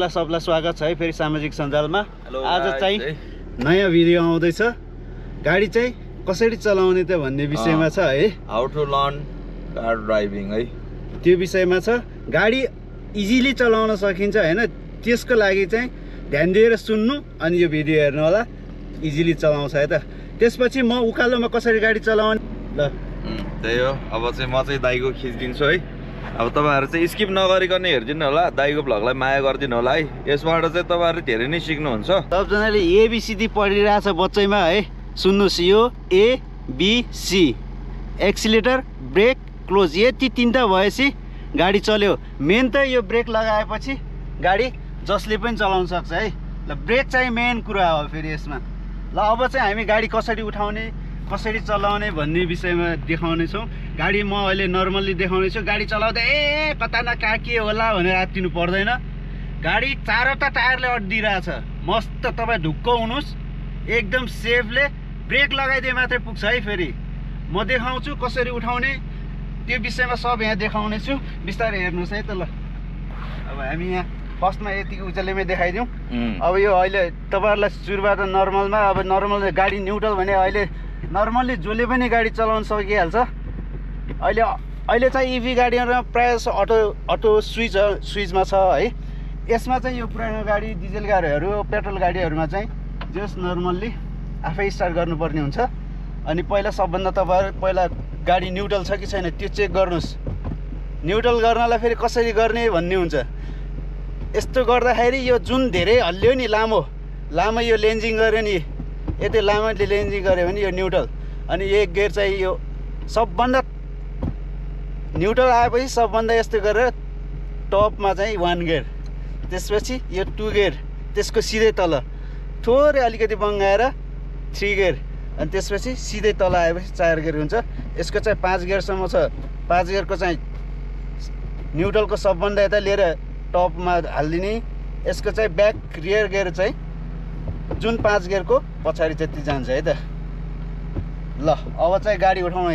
हजुरलाई सबलाई स्वागत छ है फेरि सामाजिक सञ्जालमा। आज चाहिँ है। नयाँ भिडियो आउँदैछ। गाडी चाहिँ कसरी चलाउने त भन्ने विषयमा छ है। How to learn car driving है, त्यो विषयमा छ। गाडी इजिली चलाउन सकिन्छ हैन, त्यसको लागि चाहिँ ध्यान दिएर सुन्नु अनि यो भिडियो हेर्नु होला। इजिली चलाउँछ है त। त्यसपछि म उकालोमा कसरी गाडी चलाउने ल त्यही हो। अब चाहिँ म चाहिँ दाइको खिचिदिन्छु है। अब तपाईँहरू चाहिँ स्किप नगरिकन हेरिदिनु होला, दाइको भ्लगलाई माया गरिदिनु होला है। यसबाट चाहिँ तपाईँहरू धेरै नै सिक्नुहुन्छ। सबजनाले एबिसिडी पढिरहेछ बच्चैमा है, सुन्नुहोस्। यो एबिसी एक्सिलेटर, ब्रेक, क्लोज, यति तिनवटा भएपछि गाडी चल्यो। मेन त यो ब्रेक लगाएपछि गाडी जसले पनि चलाउन सक्छ है। ल ब्रेक चाहिँ मेन कुरा हो फेरि यसमा। ल अब चाहिँ हामी गाडी कसरी उठाउने कसरी चलाउने भन्ने विषयमा देखाउने छौँ। गाडी म अहिले नर्मल्ली देखाउने छु। गाडी चलाउँदा कता न कहाँ के होला भनेर आत्तिनु पर्दैन। गाडी चारवटा टायरले अड्डिरहेछ, मस्त। तपाईँ ढुक्क हुनुहोस्, एकदम सेफले ब्रेक लगाइदिए मात्रै पुग्छ है। फेरि म देखाउँछु कसरी उठाउने, त्यो विषयमा सब यहाँ देखाउने छु। बिस्तारै हेर्नुहोस् है त। ल अब हामी यहाँ फर्स्टमा यतिको उचालेमै देखाइदिउँ। अब यो अहिले तपाईँहरूलाई सुरुबाट नर्मलमा, अब नर्मल गाडी न्युट्रल भने अहिले नर्मल्ली जसले पनि गाडी चलाउन सकिहाल्छ। अहिले चाहिँ इभी गाडीहरूमा प्रायः अटो स्विचमा छ है। यसमा चाहिँ यो पुरानो गाडी, डिजेल गाडीहरू, पेट्रोल गाडीहरूमा चाहिँ जस नर्मल्ली आफै स्टार्ट गर्नुपर्ने हुन्छ। अनि पहिला सबभन्दा तपाईँहरू पहिला गाडी न्युट्रल छ कि छैन त्यो चेक गर्नुहोस्। न्युट्रल गर्नलाई फेरि कसरी गर्ने भन्ने हुन्छ। यस्तो गर्दाखेरि यो जुन धेरै हल्लियो नि, लामो यो लेन्जिङ गऱ्यो नि, यति लामोले लेन्जिङ गऱ्यो भने यो न्युट्रल। अनि एक गियर चाहिँ यो सबभन्दा न्युट्रल आएपछि सबभन्दा यस्तो गरेर टपमा चाहिँ 1 गियर, त्यसपछि यो 2 गियर, त्यसको सिधै तल थोरै अलिकति बङ्गाएर 3 गियर, अनि त्यसपछि सिधै तल आएपछि 4 गियर हुन्छ। यसको चाहिँ 5 गियरसम्म छ। 5 गियरको चाहिँ न्युट्रलको सबभन्दा यता लिएर टपमा हालिदिने। यसको चाहिँ ब्याक रियर गियर चाहिँ जुन 5 गियरको पछाडि त्यति जान्छ है त। ल अब चाहिँ गाडी उठाउनु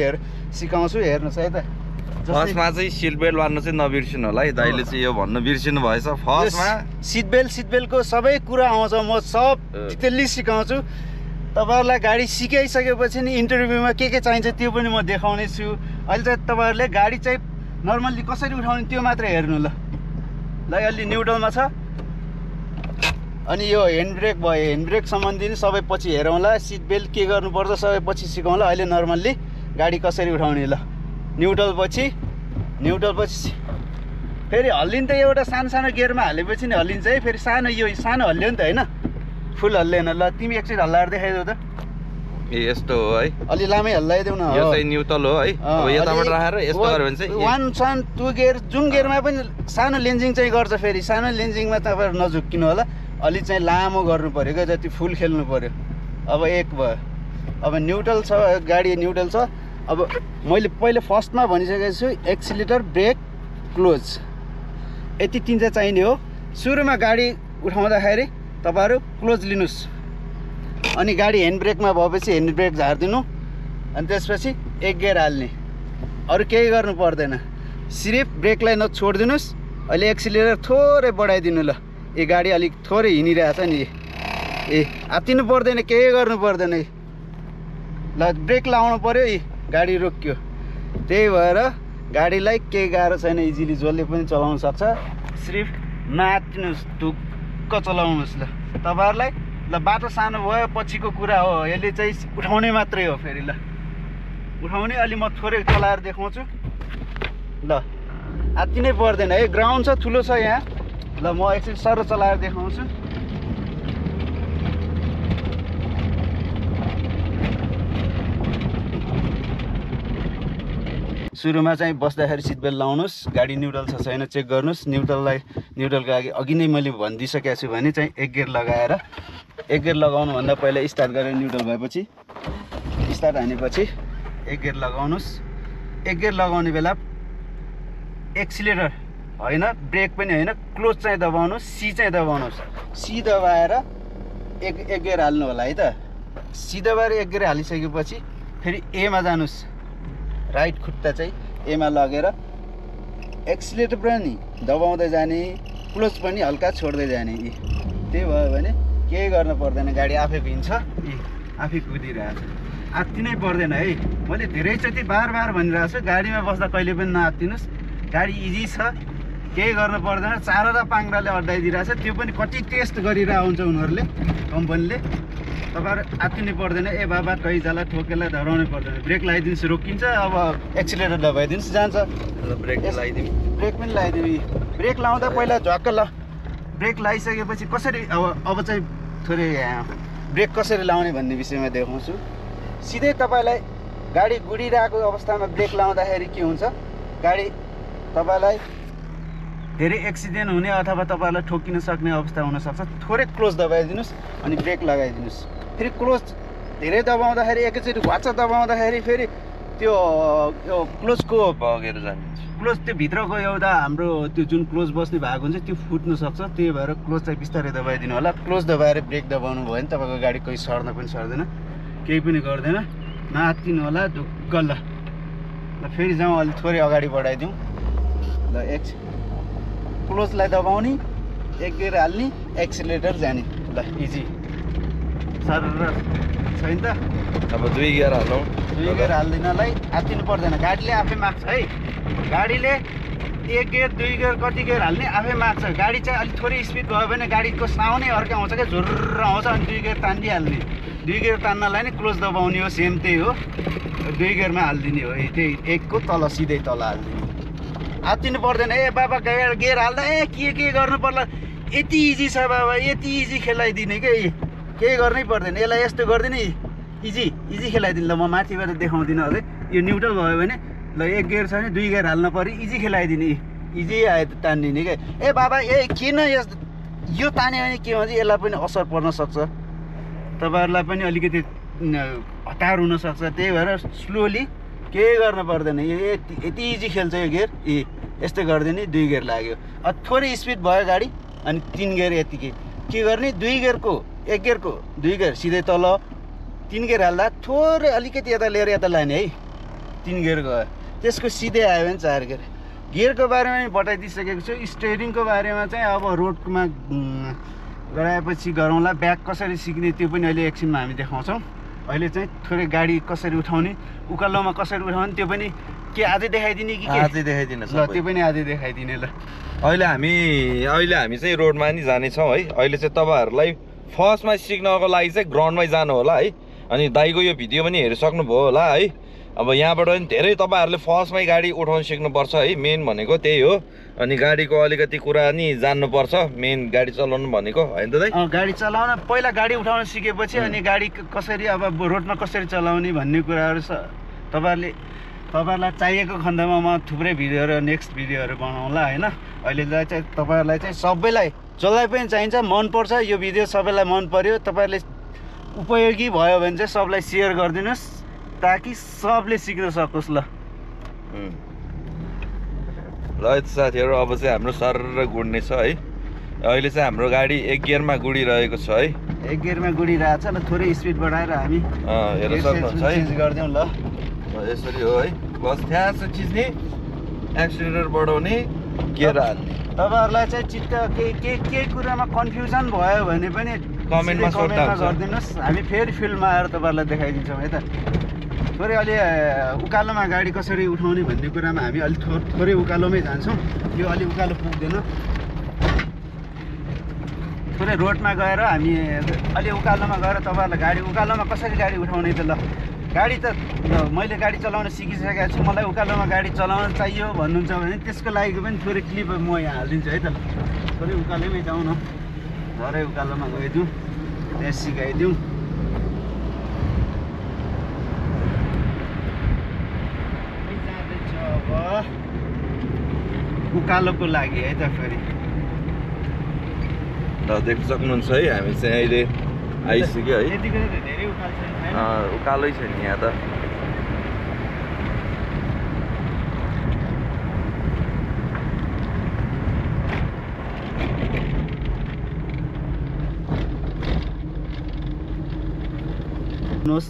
सिकाउँछु, हेर्नुहोस् है त। फर्स्टमा चाहिँ सिट बेल्ट बान्नु चाहिँ नबिर्सिनु होला है। दाइले चाहिँ यो भन्न बिर्सिनु भएछ। फर्स्टमा सिट बेल्टको सबै कुरा आउँछ, म सब डिटेलली सिकाउँछु। तपाईँहरूलाई गाडी सिकाइसकेपछि नि इन्टरभ्यूमा के चाहिन्छ त्यो पनि म देखाउने छु। अहिले चाहिँ तपाईँहरूले गाडी चाहिँ नर्मल्ली कसरी उठाउने त्यो मात्रै हेर्नु। ल अलि न्युट्रलमा छ। अनि यो ह्यान्ड ब्रेक भयो, ह्यान्ड ब्रेक सम्बन्धी नि सबै पछि हेरौँला। सिट बेल्ट के गर्नुपर्छ सबै पछि सिकाउँला। अहिले नर्मल्ली गाडी कसरी उठाउने। ल न्युट्रल पछि फेरि हल्लिन्छ। एउटा सानो गियरमा हालेपछि नि हल्लिन्छ है। फेरि यो सानो हल्लियो नि त होइन, फुल हल्लिएन। ल तिमी एकचोटि हल्लाएर देखाइदेऊ त। ए यस्तो हो है, अलि लामै हल्लाइदेऊ न। यो चाहिँ न्युट्रल हो है। अब यताबाट राखेर यस्तो गर्यो भने चाहिँ 1 2 गियर जुन गियरमा पनि सानो लेन्जिङ चाहिँ गर्छ। फेरि सानो लेन्जिङमा तपाईँहरू नझुक्किनु होला, अलि चाहिँ लामो गर्नु पऱ्यो क्या, जति फुल खेल्नु पऱ्यो। अब 1 भयो। अब न्युट्रल छ, गाडी न्युट्रल छ। अब मैले पहिले फर्स्टमा भनिसकेको छु, एक्सिलेटर, ब्रेक, क्लोज, यति तिनवटा चाहिने हो। सुरुमा गाडी उठाउँदाखेरि तपाईँहरू क्लोज लिनुहोस्। अनि गाडी ह्यान्ड ब्रेकमा भएपछि ह्यान्ड ब्रेक झारिदिनु। अनि त्यसपछि 1 गियर हाल्ने, अरू केही गर्नु पर्दैन। सिर्फ ब्रेकलाई नछोडिदिनुहोस्। अहिले एक्सिलेटर थोरै बढाइदिनु। ल यो गाडी अलिक थोरै हिँडिरहेछ नि, आत्तिनु पर्दैन, केही गर्नु पर्दैन। ल ब्रेक लाउनु पऱ्यो, गाडी रोक्यो। त्यही भएर गाडीलाई केही गाह्रो छैन, इजिली जसले पनि चलाउन सक्छ। सिर्फ नआत्तिनुहोस्, ढुक्क चलाउनुहोस्। ल तपाईँहरूलाई ल बाटो सानो भयो पछिको कुरा हो, यसले चाहिँ उठाउने मात्रै हो। फेरि ल उठाउने अलि म थोरै चलाएर देखाउँछु। ल आत्तिनै पर्दैन है, ग्राउन्ड छ, ठुलो छ यहाँ। ल म एकछिन सर चलाएर देखाउँछु। सुरुमा चाहिँ बस्दाखेरि सिट बेल्ट लाउनुहोस्। गाडी न्युट्रल छ छैन चेक गर्नुहोस्। न्युट्रलको अघि नै मैले भनिदिइसकेको छु भने चाहिँ 1 गियर लगाएर, 1 गियर लगाउनुभन्दा पहिला स्टार्ट गरेर न्युट्रल भएपछि स्टार्ट हानेपछि 1 गियर लगाउनुहोस्। 1 गियर लगाउने बेला एक्सिलेटर होइन, ब्रेक पनि होइन, क्लोज चाहिँ दबाउनुहोस्, सी चाहिँ दबाउनुहोस्। सी दबाएर 1 गियर हाल्नु होला है त। सी दबाएर 1 गियर हालिसकेपछि फेरि एमा जानुहोस्। राइट खुट्टा चाहिँ एमा लगेर एक्सिलेटर पनि दबाउँदै जाने, क्लोज पनि हल्का छोड्दै जाने यी त्यही भयो भने केही गर्न पर्दैन गाडी आफै हिँड्छ यी आफै कुदिरहेछ आत्तिनै पर्दैन है मैले धेरैचोटि बार भनिरहेको छु गाडीमा बस्दा कहिले पनि नआत्तिनुहोस् गाडी इजी छ केही गर्न पर्दैन चारो र पाङ्राले अड्डाइदिरहेछ त्यो पनि कति टेस्ट गरिरहेको हुन्छ उनीहरूले कम्पनीले तपाईँहरू आत्तिनै पर्दैन ए बाबा कहीँ जाला ठोकेलाई धराउनै पर्दैन ब्रेक लगाइदिनुहोस् रोकिन्छ अब एक्सिलेटर दबाइदिनुहोस् जान्छ ब्रेक लगाइदिउँ ब्रेक पनि लगाइदिउँ ब्रेक लाउँदा पहिला झ्वाक्क ल ब्रेक लगाइसकेपछि कसरी अब चाहिँ थोरै ब्रेक कसरी लाउने भन्ने विषयमा देखाउँछु सिधै तपाईँलाई गाडी गुडिरहेको अवस्थामा ब्रेक लाउँदाखेरि के हुन्छ गाडी तपाईँलाई धेरै एक्सिडेन्ट हुने अथवा तपाईँलाई ठोकिन सक्ने अवस्था हुनसक्छ थोरै क्लोज दबाइदिनुहोस् अनि ब्रेक लगाइदिनुहोस् फेरि क्लोज धेरै दबाउँदाखेरि एकैचोटि वाच्च दबाउँदाखेरि फेरि त्यो क्लोजको बगेर जान्छ क्लोज त्यो भित्रको एउटा हाम्रो त्यो जुन क्लोज बस्ने भाग हुन्छ त्यो फुट्नु सक्छ त्यही भएर क्लोज चाहिँ बिस्तारै दबाइदिनु होला क्लोज दबाएर ब्रेक दबाउनु भयो भने तपाईँको गाडी कोही सर्न पनि सर्दैन केही पनि गर्दैन नआत्तिनु होला ढुक्क ल फेरि जाउँ अलिक थोरै अगाडि बढाइदिउँ ल क्लोजलाई दबाउने एक गियर हाल्ने एक्सिलेटर जाने ल इजी सर छैन त अब 2 गियर हालौँ 2 गियर हाल्दिनलाई आत्तिनु पर्दैन गाडीले आफै माग्छ है गाडीले 1 गियर 2 गियर कति गियर हाल्ने आफै माग्छ गाडी चाहिँ अलिक थोरै स्पिड भयो भने गाडीको साउन्डै अर्कै आउँछ क्या झुर्र आउँछ अनि 2 गियर तानिदिइहाल्ने 2 गियर तान्नलाई नै क्लोज दबाउने हो सेम त्यही हो 2 गियरमा हालिदिने हो त्यही एकको तल सिधै तल हालिदिने आत्तिनु पर्दैन ए बाबा गियर हाल्दा ए के गर्नु पर्ला यति इजी छ बाबा यति इजी खेलाइदिने के केही गर्नै पर्दैन यसलाई यस्तो गरिदिने इजी खेलाइदिनु ल म माथिबाट देखाउँदिनँ अझै यो न्युट्रल भयो भने ल 1 गियर छ भने 2 गियर हाल्न पऱ्यो इजी खेलाइदिने इजी आयो तानिदिने क्या ए बाबा ए किन यो तान्यो भने के भन्छ यसलाई पनि असर पर्न सक्छ तपाईँहरूलाई पनि अलिकति हतार हुनसक्छ त्यही भएर स्लोली केही गर्न पर्दैन यति इजी खेल्छ यो गियर यस्तै गरिदिने 2 गियर लाग्यो थोरै स्पिड भयो गाडी अनि 3 गियर यतिकै के गर्ने 2 गियरको 1 गियरको 2 गियर सिधै तल 3 गियर हाल्दा थोरै अलिकति यता लिएर यता लाने है 3 गियर गयो त्यसको सिधै आयो भने 4 गियर गियरको बारेमा पनि बताइदिइसकेको छु स्टेयरिङको बारेमा चाहिँ अब रोडमा गराएपछि गरौँला ब्याक कसरी सिक्ने त्यो पनि अहिले एकछिनमा हामी देखाउँछौँ अहिले चाहिँ थोरै गाडी कसरी उठाउने उकालोमा कसरी उठाउने त्यो पनि के आजै देखाइदिने कि आजै देखाइदिने ल त्यो पनि आजै देखाइदिने ल अहिले हामी चाहिँ रोडमा नि जानेछौँ है अहिले चाहिँ तपाईँहरूलाई फर्स्टमा सिक्नको लागि चाहिँ ग्राउन्डमै जानु होला है अनि दाइको यो भिडियो पनि हेरिसक्नुभयो होला है अब यहाँबाट पनि धेरै तपाईँहरूले फर्स्टमै गाडी उठाउन सिक्नुपर्छ है मेन भनेको त्यही हो अनि गाडीको अलिकति कुरा नि जान्नुपर्छ मेन गाडी चलाउनु भनेको होइन त दाइ गाडी चलाउन पहिला गाडी उठाउन सिकेपछि अनि गाडी कसरी अब रोडमा कसरी चलाउने भन्ने कुराहरू तपाईँहरूलाई चाहिएको खण्डमा म थुप्रै भिडियोहरू नेक्स्ट भिडियोहरू बनाउँला होइन अहिले चाहिँ तपाईँहरूलाई चाहिँ सबैलाई जसलाई पनि चाहिन्छ मनपर्छ यो भिडियो सबैलाई मन पर्यो तपाईँहरूले उपयोगी भयो भने चाहिँ सबलाई सेयर गरिदिनुहोस् ताकि सबले सिक्न सकोस् ल साथीहरू अब चाहिँ हाम्रो सर गुड्ने छ है अहिले चाहिँ हाम्रो गाडी 1 गियरमा गुडिरहेको छ है 1 गियरमा गुडिरहेको छ ल थोरै स्पिड बढाएर हामी हेर्न सक्नुहुन्छ है चेन्ज गरिदिउँ ल यसरी हो है बस थ्यास खिच्ने एक्सिलेटर बढाउने गियर हाल्ने तपाईँहरूलाई चाहिँ चित्त केही कुरामा कन्फ्युजन भयो भने पनि कमेन्टमा गरिदिनुहोस् हामी फेरि फिल्डमा आएर तपाईँहरूलाई देखाइदिन्छौँ है त थोरै अलि उकालोमा गाडी कसरी उठाउने भन्ने कुरामा हामी अलिक थोरै उकालोमै जान्छौँ यो अलि उकालो पुग्दैन थोरै रोडमा गएर हामी अलि उकालोमा गएर तपाईँहरूलाई गाडी उकालोमा कसरी गाडी उठाउने त ल गाडी त मैले गाडी चलाउन सिकिसकेको छु मलाई उकालोमा गाडी चलाउन चाहियो भन्नुहुन्छ भने त्यसको लागि पनि थोरै क्लिप म यहाँ हालिदिन्छु है त थोरै उकालोमै जाउँ न घरै उकालोमा गइदिउँ त्यहाँ सिकाइदिउँ अब उकालोको लागि है त फेरि ल देख्न सक्नुहुन्छ है हामी चाहिँ अहिले आइसक्यो है यतिको धेरै उकालो छैन उकालै छ नि यहाँ त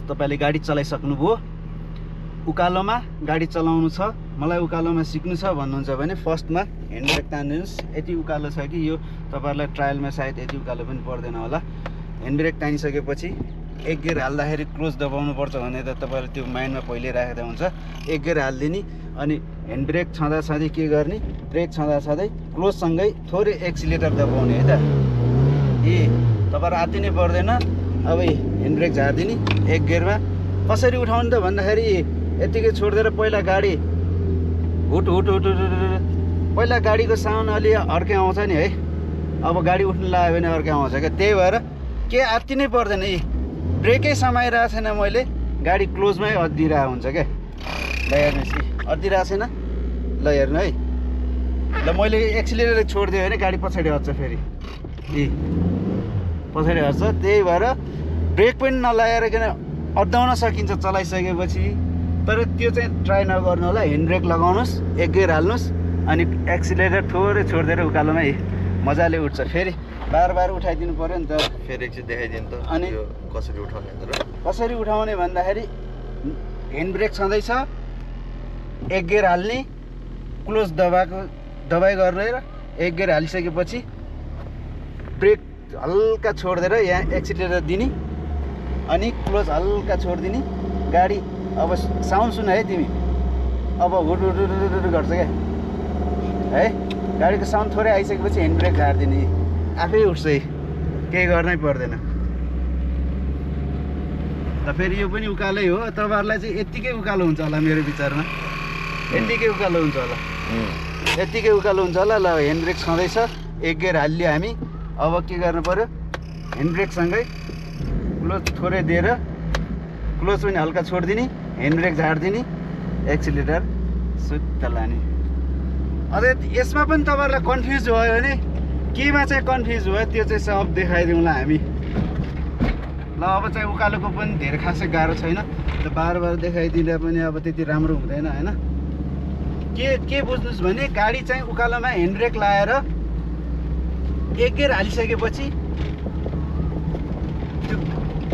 तपाईँले गाडी चलाइसक्नुभयो उकालोमा गाडी चलाउनु छ मलाई उकालोमा सिक्नु छ भन्नुहुन्छ भने फर्स्टमा ह्यान्ड ब्रेक तानिदिनुहोस्। यति उकालो छ कि यो तपाईँहरूलाई ट्रायलमा सायद यति उकालो पनि पर्दैन होला। ह्यान्ड ब्रेक तानिसकेपछि एक गियर हाल्दाखेरि क्लोज दबाउनुपर्छ भने त तपाईँहरूले त्यो माइन्डमा पहिले राखेको हुन्छ। एक गियर हालिदिने अनि ह्यान्ड ब्रेक छँदाछँदै के गर्ने, ब्रेक छँदाछँदै क्लोजसँगै थोरै एक्सिलेटर दबाउने है त। तपाईँहरू आत्तिनै पर्दैन। अब ह्यान्ड ब्रेक झारिदिने एक गियरमा। कसरी उठाउनु त भन्दाखेरि यत्तिकै छोडिदिएर पहिला गाडी हुट हुट हुट हुट पहिला गाडीको साउन्ड अलि अर्कै आउँछ नि है। अब गाडी उठ्नु लाग्यो भने अर्कै आउँछ क्या। त्यही भएर के आत्तिनै पर्दैन। ब्रेकै समाइरहेको छैन मैले, गाडी क्लोजमै अद्दिरहेको हुन्छ क्या। ल हेर्नुहोस् कि अद्दिरहेको छैन। ल हेर्नु है। ल मैले एक्सिलेटर छोडिदिएँ भने गाडी पछाडि हट्छ फेरि। पछाडि हट्छ। त्यही भएर ब्रेक पनि नलागेर किन अड्डाउन सकिन्छ चलाइसकेपछि। तर त्यो चाहिँ ट्राई नगर्नु होला। ह्यान्ड ब्रेक लगाउनुहोस्, एक गियर हाल्नुहोस् अनि एक्सिलेटर थोरै छोडिदिएर उकालोमा मजाले उठ्छ। फेरि बार बार उठाइदिनु पऱ्यो नि त। फेरि एकछिन देखाइदिनु त अनि यो कसरी उठाउने भनेर। कसरी उठाउने भन्दाखेरि ह्यान्ड ब्रेक छँदैछ, एक गियर हाल्ने, क्लोज दबाई गर्ने र एक गियर हालिसकेपछि ब्रेक हल्का छोडिदिएर यहाँ एक्सिलेटर दिने अनि क्लोज हल्का छोडिदिने। गाडी अब साउन्ड सुन है तिमी। अब हुट हुट हुट हुट गर्छ क्या है। गाडीको साउन्ड थोरै आइसकेपछि ह्यान्ड ब्रेक झारिदिने, आफै उठ्छ। केही गर्नै पर्दैन। त फेरि यो पनि उकालै हो। तपाईँहरूलाई चाहिँ यत्तिकै उकालो हुन्छ होला मेरो विचारमा। यत्तिकै उकालो हुन्छ होला। यत्तिकै उकालो हुन्छ होला। ल ह्यान्ड ब्रेक छँदैछ, एक गियर हालियो हामी। अब के गर्नु पऱ्यो, ह्यान्ड ब्रेकसँगै क्लोज थोरै दिएर क्लोज पनि हल्का छोडिदिने, ह्यान्ड ब्रेक झारिदिने, एक्सिलेटर सुत्त लाने। अन्त यसमा पनि तपाईँहरूलाई कन्फ्युज भयो भने केमा चाहिँ कन्फ्युज भयो त्यो चाहिँ सब देखाइदिउँला हामी। ल अब चाहिँ उकालोको पनि धेरै खासै गाह्रो छैन। त बार बार देखाइदिँदा पनि अब त्यति राम्रो हुँदैन होइन। के बुझ्नुहोस् भने गाडी चाहिँ उकालोमा ह्यान्ड ब्रेक लगाएर एक गियर हालिसकेपछि त्यो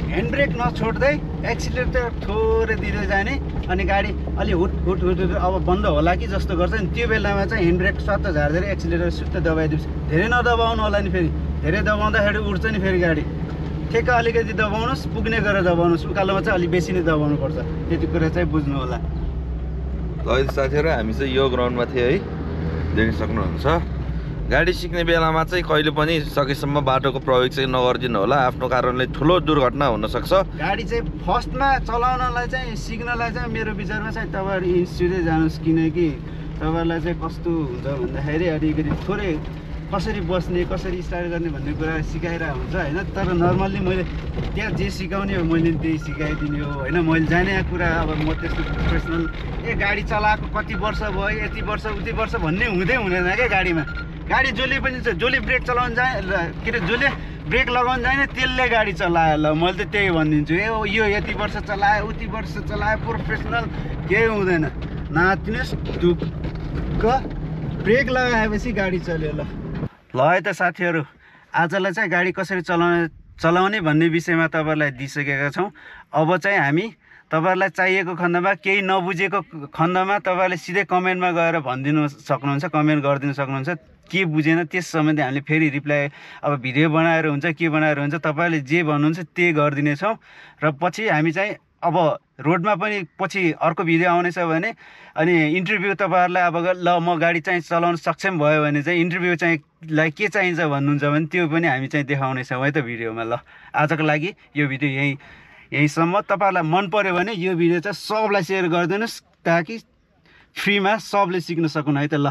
ह्यान्ड ब्रेक नछोड्दै एक्सिलेटर थोरै दिँदै जाने अनि गाडी अलि हुट हुट हुट हुट अब बन्द होला कि जस्तो गर्छ नि। त्यो बेलामा चाहिँ ह्यान्ड ब्रेक स्वात्त झार्दै एक्सिलेटर सुत्त दबाइदियोस्। धेरै नदबाउनु होला नि। फेरि धेरै दबाउँदाखेरि उठ्छ नि फेरि गाडी। ठिक्क अलिकति दबाउनुहोस्, पुग्ने गरेर दबाउनुहोस्। उकालोमा चाहिँ अलिक बेसी नै दबाउनु पर्छ। त्यति कुरा चाहिँ बुझ्नु होला। अहिले साथीहरू हामी चाहिँ यो ग्राउन्डमा थियौँ है, देख्न सक्नुहुन्छ। गाडी सिक्ने बेलामा चाहिँ कहिले पनि सकेसम्म बाटोको प्रयोग चाहिँ नगरिदिनु होला। आफ्नो कारणले ठुलो दुर्घटना हुनसक्छ। गाडी चाहिँ फर्स्टमा चलाउनलाई चाहिँ सिक्नलाई चाहिँ मेरो विचारमा चाहिँ तपाईँहरू इन्स्टिट्युटै जानुहोस्। किनकि तपाईँहरूलाई चाहिँ कस्तो हुन्छ भन्दाखेरि अलिकति थोरै कसरी बस्ने, कसरी स्टार्ट गर्ने भन्ने कुरा सिकाइरहेको हुन्छ होइन। तर नर्मल्ली मैले त्यहाँ जे सिकाउने हो मैले त्यही सिकाइदिने हो होइन। मैले जाने कुरा अब म त्यस्तो प्रोफेसनल गाडी चलाएको कति वर्ष भयो, यति वर्ष उति वर्ष भन्ने हुँदै हुँदैन क्या गाडीमा। गाडी जसले पनि जसले ब्रेक चलाउनु जाने के अरे जसले ब्रेक लगाउनु जाने त्यसले गाडी चलायो। ल मैले त त्यही भनिदिन्छु। यो यति वर्ष चलायो, उति वर्ष चलायो, प्रोफेसनल केही हुँदैन। नाच्नुहोस् ढुक्क ब्रेक लगाएपछि गाडी चल्यो। ल है त साथीहरू, आजलाई चाहिँ गाडी कसरी चलाउने भन्ने विषयमा तपाईँहरूलाई दिइसकेका छौँ। अब चाहिँ हामी तपाईँहरूलाई चाहिएको खण्डमा, केही नबुझेको खण्डमा तपाईँहरूले सिधै कमेन्टमा गएर भनिदिनु सक्नुहुन्छ, कमेन्ट गरिदिनु सक्नुहुन्छ। के बुझेन त्यस सम्बन्धी हामीले फेरि रिप्लाई अब भिडियो बनाएर हुन्छ के बनाएर हुन्छ तपाईँहरूले जे भन्नुहुन्छ त्यही गरिदिनेछौँ। र पछि हामी चाहिँ अब रोडमा पनि पछि अर्को भिडियो आउनेछ भने अनि इन्टरभ्यू तपाईँहरूलाई अब ल म गाडी चाहिँ चलाउन सक्षम भयो भने चाहिँ इन्टरभ्यू चाहिँ लाई के चाहिन्छ भन्नुहुन्छ भने त्यो पनि हामी चाहिँ देखाउनेछौँ है त भिडियोमा। ल आजको लागि यो भिडियो यहीँसम्म। तपाईँहरूलाई मन पऱ्यो भने यो भिडियो चाहिँ सबलाई सेयर गरिदिनुहोस् ताकि फ्रीमा सबले सिक्न सकुन् है त। ल